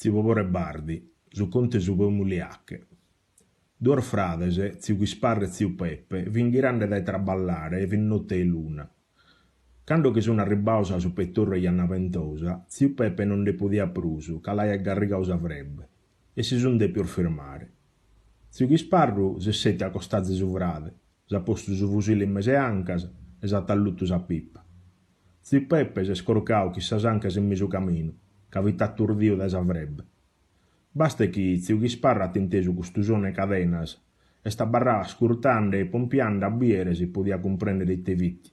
Tziu Bobore Bardi, su contu 'e su peu Muliache. Duos frades, tziu Ghisparru e tziu Peppe, fin ghirande dae traballare e fit notte 'e luna. Cando che sun arribbaos a su petorru 'e Janna Ventosa, tziu Peppe non nde podiat prus ca l'aiat garrigau sa frebbe e si sun dèpios firmare. Tziu Ghisparru s'est sètiu a costazu 'e su frade, s'at postu su fusile in mesu 'e ancas e s'at allutu sa pipa. Tziu Peppe s'est corcau chin sas ancas in mesu caminu, ca fit aturdiu dae sa frebbe. Bastet chi tziu Ghisparru at intesu custu sonu 'e cadenas, est abarrau ascurtande e pompiande a bìere si podiat cumprèndere ite fit.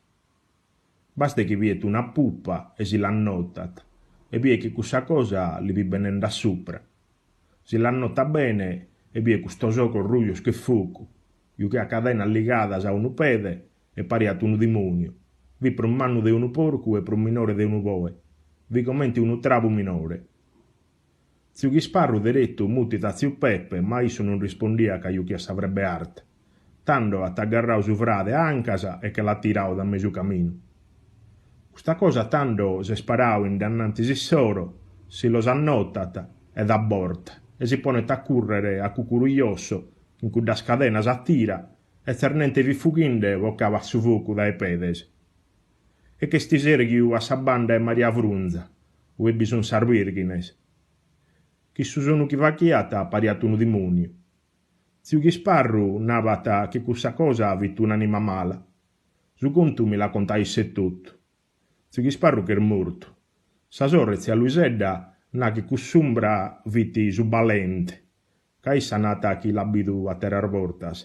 Bastet chi biet una pupa e si l'annotat e biet chi cussa cosa li fit benende a supra. Si l'annotat bene e biet custos ogos rujos che focu, Juchiat cadenas ligadas a unu pede e pariat unu dimòniu. Fit prus mannu de unu porcu e prus minore de unu boe. Fit comente unu trabu minore. Tziu Ghisparru deretu mutit a tziu Peppe, ma issu non rispondiat ca juchiat sa frebbe arta. Tando at aggarrau su frade a ancas e che l'at tirau da mesu caminu. Custa cosa tando s'est parau in dannantis issoro, si los annotat e dat borta e si ponet a cùrrere a cucuru josso Chin cuddas cadenas a tira e tzernente fit fughinde bocabat su focu dae pedes. E ch'est isèrghiu a sa banda 'e Maria Frunza, ue bi sun sas bìrghines. Chin su sonu chi fachiat pariat unu dimòniu. Tziu Ghisparru nabat chi cussa cosa fit un'anima mala. Su contu mi l'at contau isse etotu. Tziu Ghisparru ch'est mortu. Sa sorre, tzia Luisedda, nat chi cuss'umbra fit su balente, ca issa nat chi l'at bidu àteras bortas.